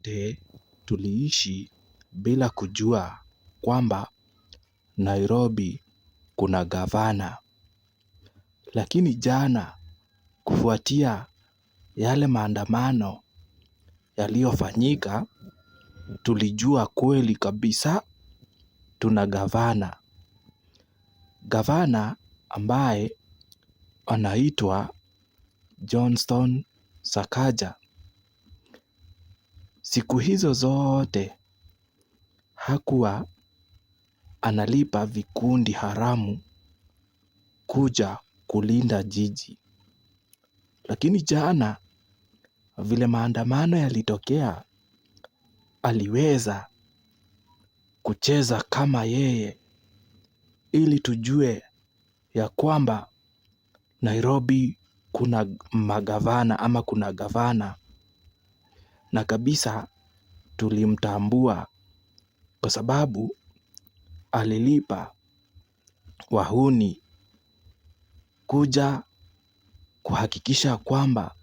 Zote tuliishi bila kujua kwamba Nairobi kuna gavana. Lakini jana kufuatia yale maandamano yaliyofanyika, tulijua kweli kabisa tuna gavana. Gavana ambaye anaitwa Johnston Sakaja. Siku hizo zote hakuwa analipa vikundi haramu kuja kulinda jiji. Lakini jana vile maandamano yalitokea, aliweza kucheza kama yeye ili tujue ya kwamba Nairobi kuna magavana ama kuna gavana, na kabisa tulimtambua kwa sababu alilipa wahuni kuja kuhakikisha kwamba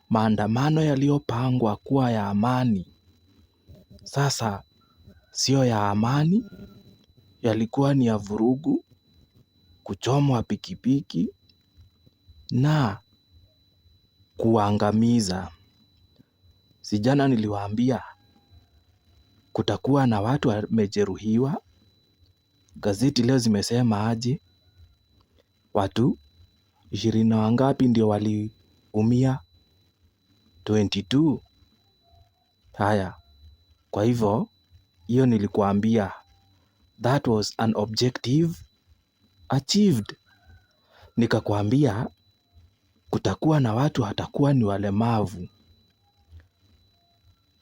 maandamano yaliyopangwa kuwa ya amani sasa sio ya amani, yalikuwa ni ya vurugu, kuchomwa pikipiki na kuangamiza. Si jana niliwaambia kutakuwa na watu wamejeruhiwa. Gazeti leo zimesema aje? Watu ishirini na wangapi ndio waliumia? 22. Haya, kwa hivyo hiyo nilikuambia that was an objective achieved. Nikakwambia kutakuwa na watu hatakuwa ni walemavu,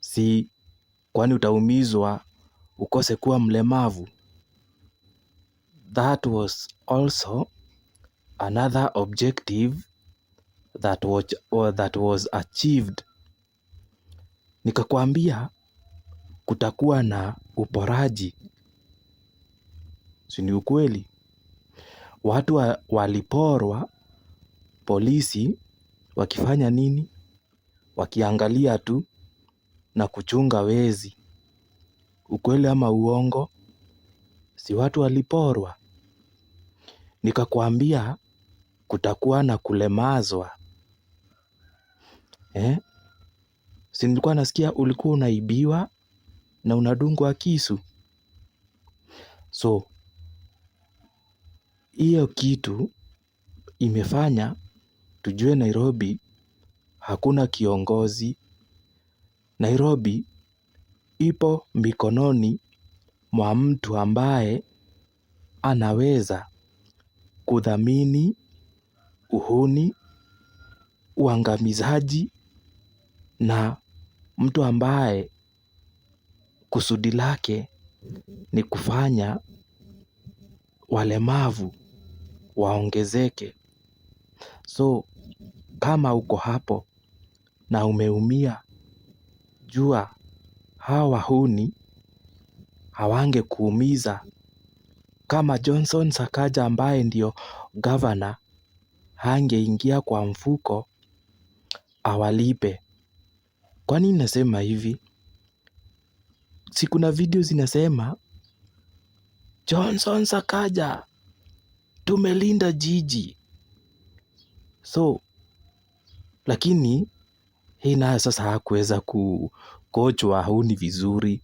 si kwani utaumizwa ukose kuwa mlemavu? That was also another objective that was achieved. Nikakwambia kutakuwa na uporaji, si ni ukweli? Watu waliporwa, polisi wakifanya nini? Wakiangalia tu na kuchunga wezi. Ukweli ama uongo? Si watu waliporwa? Nikakwambia kutakuwa na kulemazwa. Eh? Si nilikuwa nasikia ulikuwa unaibiwa na unadungwa kisu. So hiyo kitu imefanya tujue Nairobi hakuna kiongozi. Nairobi ipo mikononi mwa mtu ambaye anaweza kudhamini uhuni, uangamizaji na mtu ambaye kusudi lake ni kufanya walemavu waongezeke. So kama uko hapo na umeumia, jua hawa wahuni hawangekuumiza kama Johnson Sakaja ambaye ndio gavana hangeingia kwa mfuko awalipe. Kwa nini nasema hivi? Si kuna video zinasema Johnson Sakaja tumelinda jiji. So lakini hii nayo sasa hakuweza kukochwa wahuni vizuri,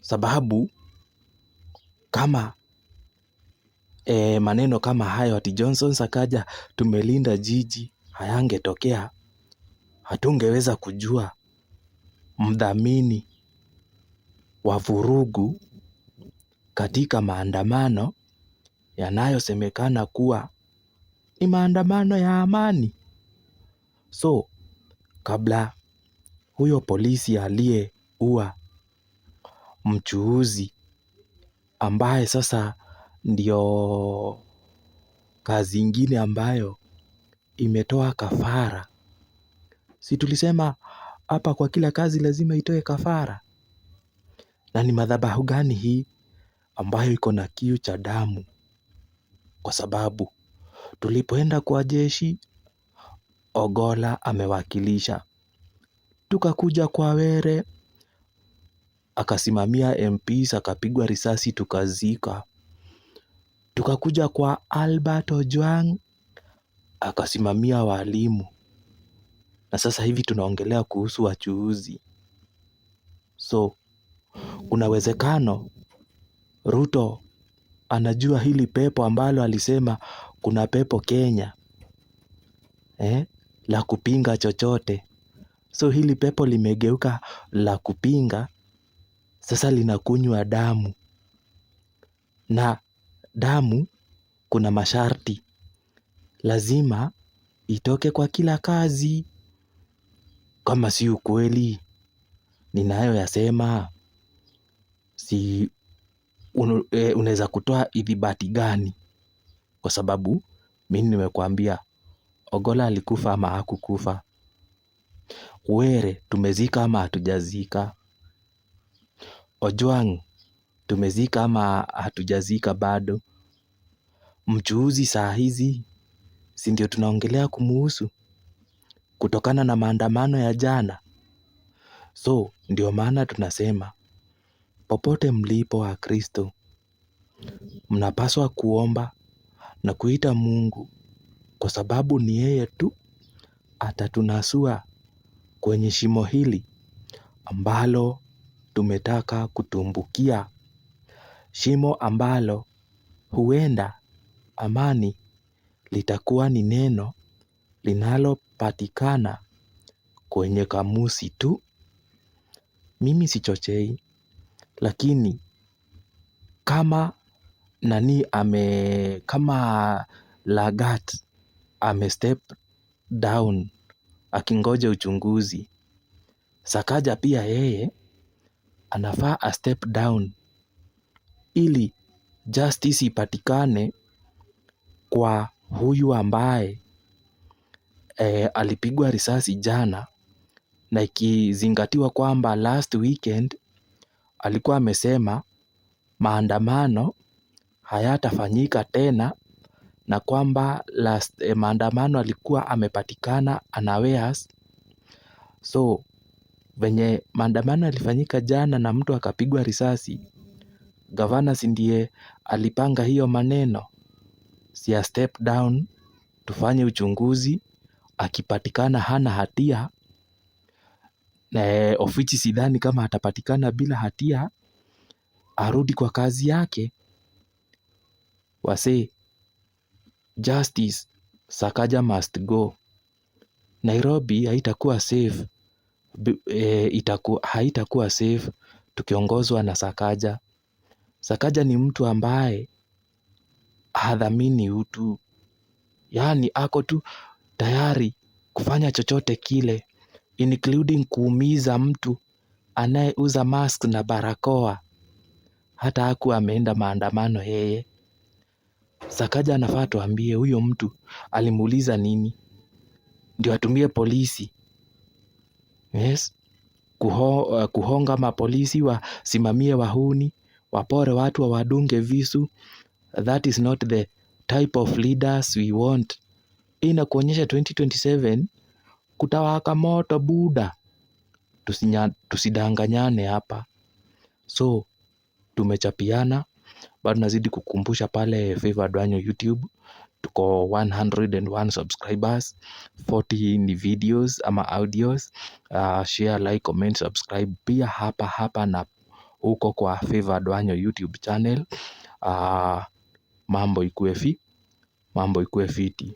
sababu kama maneno kama hayo ati Johnson Sakaja tumelinda jiji hayangetokea, hatungeweza kujua mdhamini wa vurugu katika maandamano yanayosemekana kuwa ni maandamano ya amani. So kabla huyo polisi aliyeua mchuuzi ambaye sasa ndio kazi ingine ambayo imetoa kafara. Si tulisema hapa kwa kila kazi lazima itoe kafara? Na ni madhabahu gani hii ambayo iko na kiu cha damu? Kwa sababu tulipoenda kwa jeshi, Ogolla amewakilisha. Tukakuja kwa Were, akasimamia MPs, akapigwa risasi tukazika. Tukakuja kwa Albert Ojwang, akasimamia walimu, na sasa hivi tunaongelea kuhusu wachuuzi. So kuna uwezekano Ruto anajua hili pepo ambalo alisema kuna pepo Kenya, la kupinga chochote. So hili pepo limegeuka la kupinga, sasa linakunywa damu, na damu kuna masharti, lazima itoke kwa kila kazi. Kama si ukweli ninayoyasema, si unaweza kutoa ithibati gani? Kwa sababu mimi nimekuambia Ogolla alikufa ama hakukufa, Were tumezika ama hatujazika, Ojwang tumezika ama hatujazika bado, mchuuzi saa hizi si ndio tunaongelea kumuhusu kutokana na maandamano ya jana. So ndio maana tunasema popote mlipo wa Kristo, mnapaswa kuomba na kuita Mungu kwa sababu ni yeye tu atatunasua kwenye shimo hili ambalo tumetaka kutumbukia, shimo ambalo huenda amani litakuwa ni neno linalopatikana kwenye kamusi tu. Mimi sichochei, lakini kama nani ame kama Lagat ame step down akingoja uchunguzi, Sakaja pia yeye anafaa a step down ili justice ipatikane kwa huyu ambaye alipigwa risasi jana, na ikizingatiwa kwamba last weekend alikuwa amesema maandamano hayatafanyika tena, na kwamba last maandamano alikuwa amepatikana unawares. So venye maandamano yalifanyika jana na mtu akapigwa risasi, gavana si ndiye alipanga hiyo maneno? Si a step down tufanye uchunguzi, akipatikana hana hatia na ofichi sidhani kama atapatikana bila hatia, arudi kwa kazi yake. Wasee, justice Sakaja must go. Nairobi haitakuwa safe, haitakuwa safe tukiongozwa na Sakaja. Sakaja ni mtu ambaye hadhamini utu, yaani ako tu tayari kufanya chochote kile including kuumiza mtu anayeuza mask na barakoa. Hata hakuwa ameenda maandamano yeye. Sakaja anafaa tuambie huyo mtu alimuuliza nini ndio atumie polisi, yes, kuhonga mapolisi wasimamie wahuni, wapore watu wawadunge visu. That is not the type of leaders we want. Hii inakuonyesha 2027 kutawaka moto buda. Tusidanganyane hapa. So tumechapiana, bado nazidi kukumbusha pale Favor Dwanyo YouTube tuko 101 subscribers, 40 ni videos ama audios. Share, like, comment, subscribe pia hapa hapa na huko kwa Favor Dwanyo YouTube channel. Mambo ikuwe fiti.